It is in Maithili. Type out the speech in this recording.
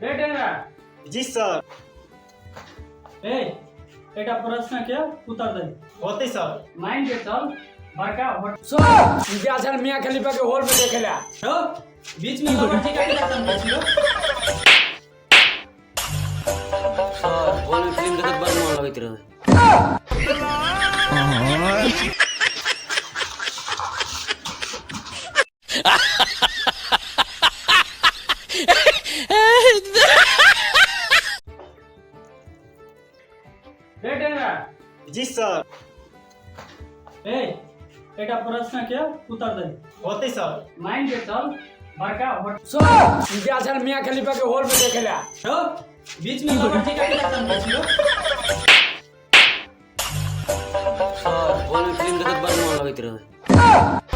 रे टेंगरा। जी सर। ए, एकटा प्रश्न के उत्तर दे। होतै सर। मान के चल बड़का होटल। सर, गेल छल मियां खलीफा के हॉल में देखे ला। हो, बीच में लवर्जी का की छियो? सर, हॉल में फिल्म देखत बड़ मन लगैत रहे। रे टेंगरा। जी सर। ए, एकटा प्रश्न के उत्तर दे। होतै सर। मान के चल बड़का होटल। सर, गेल छल मियां खलीफा के हॉल में देखे ला। हो, बीच में लवर्जी का की छियो? सर, हॉल में फिल्म देखत बड़ मन लगैत रहे।